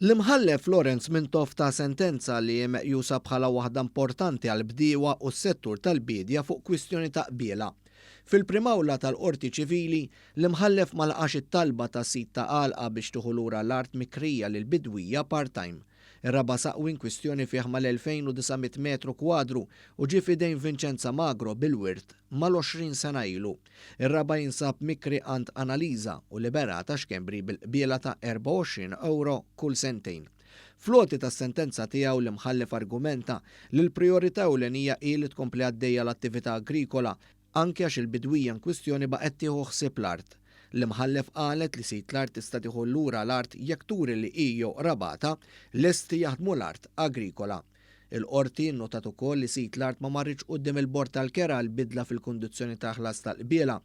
L-Imħallef Lawrence Mintoff ta sentenza li hi meqjusa bħala waħda importanti għall-bdiewa u s-settur tal-biedja fuq kwistjoni ta' qbiela. Fil-Prim'Awla tal-Qorti Ċivili, l-Imħallef ma laqax it-talba ta' sid ta' għalqa biex tieħu lura l-art mikrija lill-bidwija part-time. Ir-raba' saqwi inkwistjoni fih mal-2,900 metru kwadru u ġie f'idejn Vincenza Magro bil-wirt mal-20 sena ilu. Ir-raba' jinsab mikri għand Analiża u Liberata Schembri bil-qbiela ta' 24 ewro kull sentejn. Fl-għoti tas-sentenza tiegħu l-Imħallef argumenta li l-prijorità ewlenija hi li tkompli għaddejja l-attività agrikola anke għax il-bidwija inkwistjoni baqgħet tieħu ħsieb l-art. L-Imħallef qalet li sid l-art tista' tieħu lura l-art jekk turi li hi jew qrabatha lesti jaħdmu l-art agrikola. Il-Qorti nnotat ukoll li sid l-art ma marritx quddiem il-Bord tal-Kera għal bidla fil-kundizzjoni tal-ħlas tal-qbiela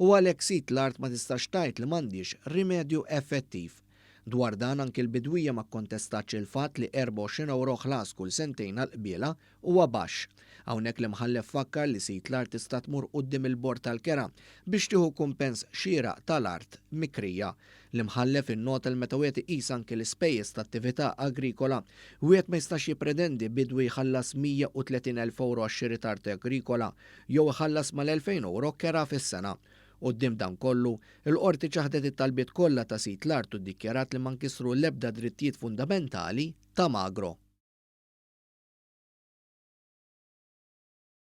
u għalhekk sid l-art ma tistax tgħid li m'għandhiex rimedju effettiv. Dwar dan anki l-bidwija ma kkontestatx il-fatt li 24 ewro ħlas kull sentejn għall-qbiela huwa baxx. Hawnhekk l-Imħallef fakkar li sid l-art tista' tmur quddiem il-Bord tal-Kera biex tieħu kumpens xieraq tal-art mikrija. L-Imħallef innota li meta wieħed iqis anki l-ispejjeż ta' attività agrikola, wieħed ma jistax jippretendi bidwi jħallas 130,000 ewro għax-xiri ta' art agrikola jew iħallas mal-2,000 ewro kera fis-sena. Quddiem dan kollu, il-Qorti ċaħdet it-talbiet kollha ta' sid l-art u ddikjarat li ma nkisru l-ebda drittijiet fundamentali ta' Magro.